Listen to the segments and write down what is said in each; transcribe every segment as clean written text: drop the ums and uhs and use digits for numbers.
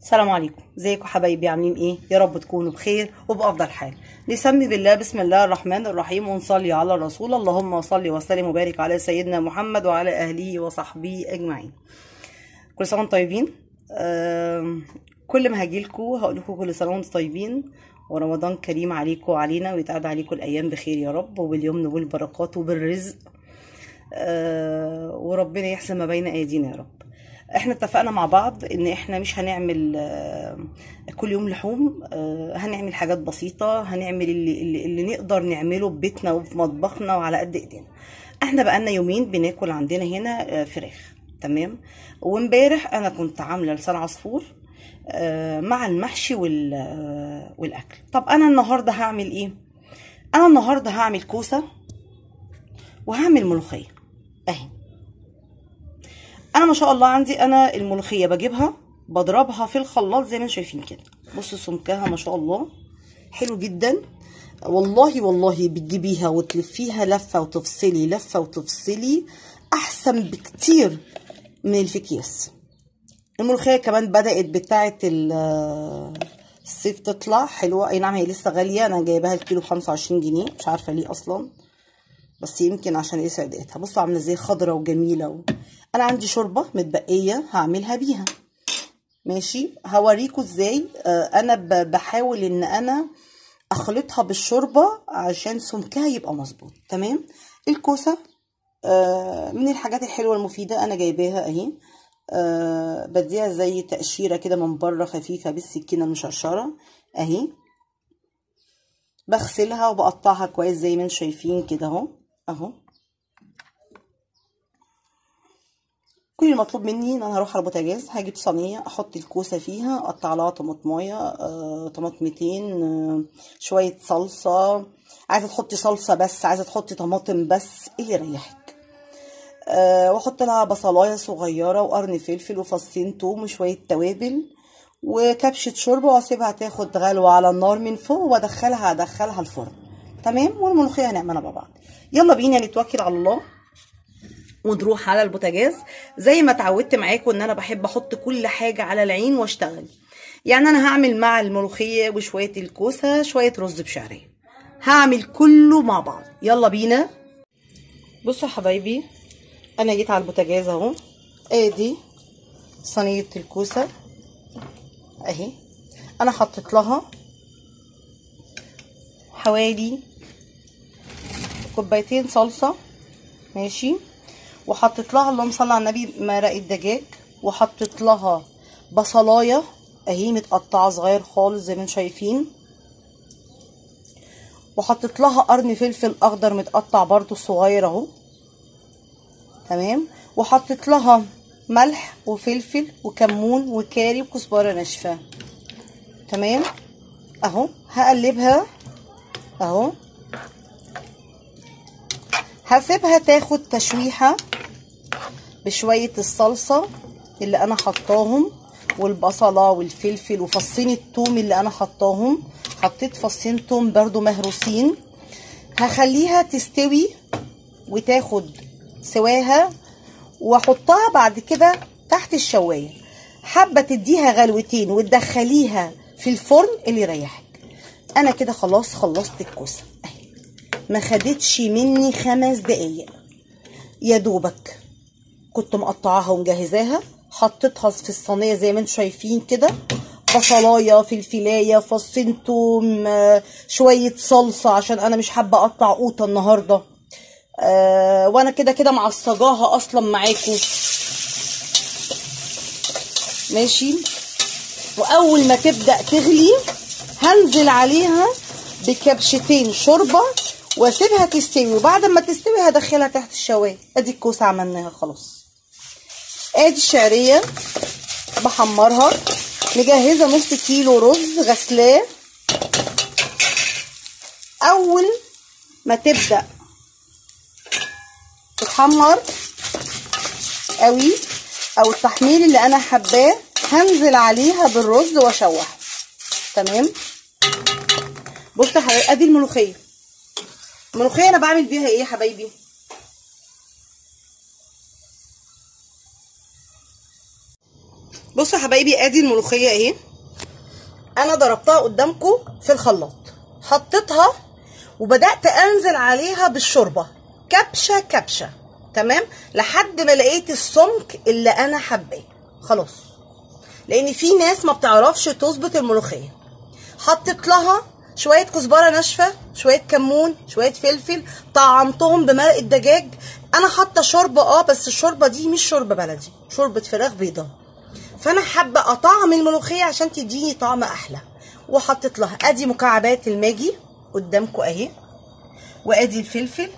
السلام عليكم، ازيكم حبايبي؟ عاملين ايه؟ يا رب تكونوا بخير وبافضل حال. نسمي بالله، بسم الله الرحمن الرحيم، ونصلي على الرسول. اللهم صل وسلم وبارك على سيدنا محمد وعلى اهله وصحبه اجمعين. كل سنة وانتم طيبين. كل ما هاجيلكوا هقول لكم كل سنة وانتم طيبين ورمضان كريم عليكم وعلينا، ويتعاد عليكم الايام بخير يا رب، وباليمن والبركات وبالرزق، وربنا يحسن ما بين ايدينا يا رب. احنا اتفقنا مع بعض ان احنا مش هنعمل كل يوم لحوم، هنعمل حاجات بسيطة، هنعمل اللي نقدر نعمله ببيتنا وفي مطبخنا وعلى قد ايدينا. احنا بقالنا يومين بناكل عندنا هنا فراخ، تمام؟ وامبارح انا كنت عاملة لسان عصفور مع المحشي والاكل. طب انا النهاردة هعمل ايه؟ انا النهاردة هعمل كوسة وهعمل ملوخية. اهي انا ما شاء الله عندي انا الملوخية بجيبها بضربها في الخلاط زي ما انتم شايفين كده. بصوا سمكها ما شاء الله حلو جدا، والله والله بتجيبيها وتلفيها لفه وتفصلي لفه وتفصلي احسن بكتير من الفكياس. الملوخية كمان بدات بتاعه الصيف تطلع حلوة، اي نعم هي لسه غالية، انا جايباها الكيلو ب25 جنيه، مش عارفه ليه اصلا، بس يمكن عشان ايه سعدتها. بصوا عامله ازاي، خضرة وجميلة انا عندي شوربة متبقيه هعملها بيها، ماشي؟ هوريكم ازاي. انا بحاول ان انا اخلطها بالشوربه عشان سمكها يبقى مظبوط، تمام؟ الكوسه من الحاجات الحلوة المفيدة، انا جايباها اهي، بديها زي تقشيره كده من بره خفيفة بالسكينة المشرشره اهي، بغسلها وبقطعها كويس زي ما انتم شايفين كده اهو اهو. كل المطلوب مني ان انا هروح على البوتاجاز، هجيب صينية احط الكوسه فيها، اقطع لها طماطمايه، طماطمتين، شوية صلصه، عايزه تحطي صلصه بس، عايزه تحطي طماطم بس، ايه اللي يريحك، واحط لها بصلايه صغيرة وقرن فلفل وفصين توم وشوية توابل وكبشه شوربة، واسيبها تاخد غلوه على النار من فوق، وادخلها الفرن، تمام؟ والملوخيه هنعملها مع بعض. يلا بينا نتوكل على الله ونروح على البوتاجاز. زي ما اتعودت معاكم ان انا بحب احط كل حاجة على العين واشتغل. يعني انا هعمل مع الملوخية وشوية الكوسه شوية رز بشعريه، هعمل كله مع بعض. يلا بينا. بصوا يا حبايبي، انا جيت على البوتاجاز اهو، ادي صينية الكوسه اهي، انا حطيت لها حوالي كوبايتين صلصه، ماشي؟ وحطيت لها اللهم صل على النبي مرقه دجاج، وحطيت لها بصلايه اهي متقطعه صغير خالص زي ما انتم شايفين، وحطيت لها قرن فلفل اخضر متقطع برده صغير اهو، تمام؟ وحطيت لها ملح وفلفل وكمون وكاري وكزبره ناشفة، تمام؟ اهو هقلبها اهو، هسيبها تاخد تشويحه بشوية الصلصه اللي انا حطاهم والبصله والفلفل وفصين الثوم اللي انا حطاهم، حطيت فصين ثوم برده مهروسين. هخليها تستوي وتاخد سواها، واحطها بعد كده تحت الشوايه، حابة تديها غلوتين وتدخليها في الفرن اللي يريحك. انا كده خلاص خلصت الكوسه اهي، ما خدتش مني 5 دقايق يا دوبك، كنت مقطعاها ومجهزاها، حطيتها في الصينية زي ما انتم شايفين كده، بصلايه فلفلايه فصين توم شوية صلصه عشان انا مش حابة اقطع قوطه النهارده، وانا كده كده معصجاها اصلا معاكم، ماشي؟ واول ما تبدا تغلي هنزل عليها بكبشتين شوربة واسيبها تستوي، وبعد ما تستوي هدخلها تحت الشوايه. ادي الكوسه عملناها خلاص. ادي الشعرية بحمرها، مجهزة نص كيلو رز غسلاه. اول ما تبدا تتحمر قوي او التحمير اللي انا حباه هنزل عليها بالرز واشوحه، تمام؟ بصوا يا حبايبي، ادي الملوخية. الملوخية انا بعمل بيها ايه يا حبايبي؟ بصوا يا حبايبي، ادي الملوخية اهي، انا ضربتها قدامكم في الخلاط، حطيتها وبدات انزل عليها بالشوربه كبشة كبشة، تمام، لحد ما لقيت السمك اللي انا حباه. خلاص، لان في ناس ما بتعرفش تظبط الملوخية. حطيت لها شوية كزبره ناشفة، شوية كمون، شوية فلفل، طعمتهم بمرق الدجاج. انا حاطه شوربة، بس الشوربة دي مش شوربة بلدي، شوربة فراخ بيضاء. فانا حابة اطعم الملوخية عشان تديني طعم احلى. وحطيت لها ادي مكعبات الماجي قدامكم اهي، وادي الفلفل،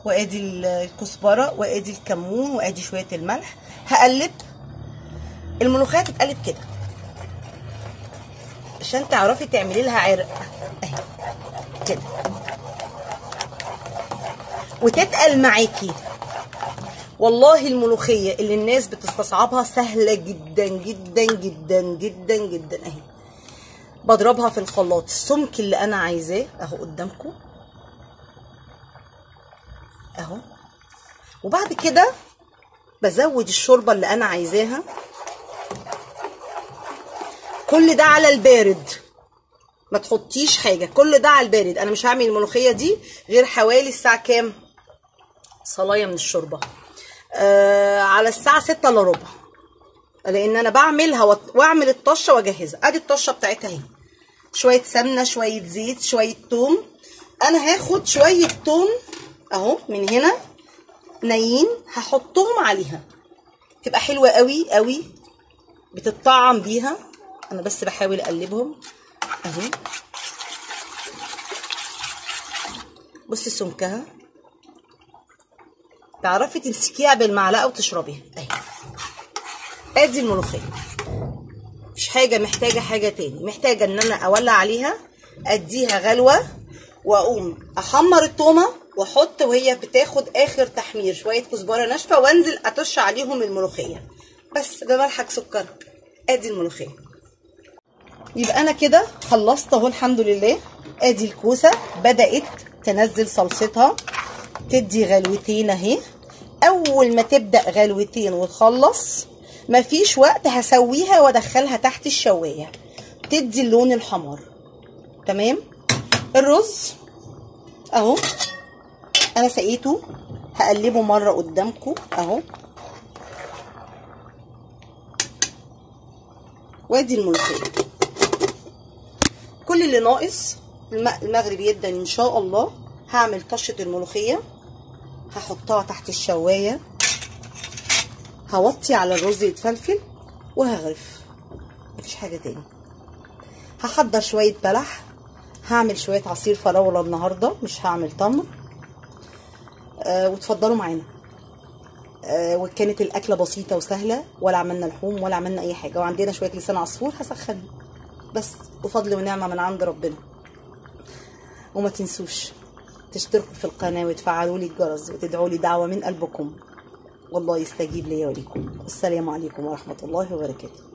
وادي الكزبره، وادي الكمون، وادي شوية الملح. هقلب الملوخية، تتقلب كده عشان تعرفي تعملي لها عرق اهي كده، وتتقل معاكي. والله الملوخية اللي الناس بتستصعبها سهلة جدا جدا جدا جدا جدا اهي. بضربها في الخلاط السمك اللي انا عايزاه اهو قدامكم اهو، وبعد كده بزود الشوربة اللي انا عايزاها. كل ده على البارد، ما تحطيش حاجة، كل ده على البارد. انا مش هعمل الملوخية دي غير حوالي الساعة كام؟ صلايه من الشوربة على الساعة 5:45، لان انا بعملها واعمل الطشه واجهزها. ادي الطشه بتاعتها اهي، شوية سمنه، شوية زيت، شوية توم. انا هاخد شوية توم اهو من هنا نايين، هحطهم عليها، تبقى حلوة قوي قوي، بتطعم بيها. انا بس بحاول اقلبهم اهي. بصي سمكها، تعرفي تمسكيها بالمعلقه وتشربيها اهي. ادي الملوخية، مش حاجة محتاجه حاجة تاني، محتاجه ان انا اولع عليها، اديها غلوه، واقوم احمر التومه واحط وهي بتاخد اخر تحمير شوية كزبره ناشفة، وانزل اطش عليهم الملوخية بس بملحك سكر. ادي الملوخية. يبقى انا كده خلصت اهو الحمد لله. ادي الكوسه بدات تنزل صلصتها، تدي غلوتين اهي. اول ما تبدا غلوتين وتخلص مفيش وقت، هسويها وادخلها تحت الشوايه تدي اللون الحمار. تمام. الرز اهو انا سقيته، هقلبه مرة قدامكم اهو. وادي الملوخية. كل اللي ناقص المغرب يدا ان شاء الله هعمل طشه الملوخية، هحطها تحت الشوايه، هوطي على الرز يتفلفل، وهغرف. مفيش حاجة تاني. هحضر شوية بلح، هعمل شوية عصير فراوله النهارده، مش هعمل تمر. وتفضلوا معانا. وكانت الاكلة بسيطة وسهلة، ولا عملنا لحوم ولا عملنا اي حاجة، وعندنا شوية لسان عصفور هسخنه بس، وفضل ونعمه من عند ربنا. وما تنسوش تشتركوا في القناة وتفعلوا لي الجرس وتدعوا لي دعوه من قلبكم، والله يستجيب لي وليكم. السلام عليكم ورحمة الله وبركاته.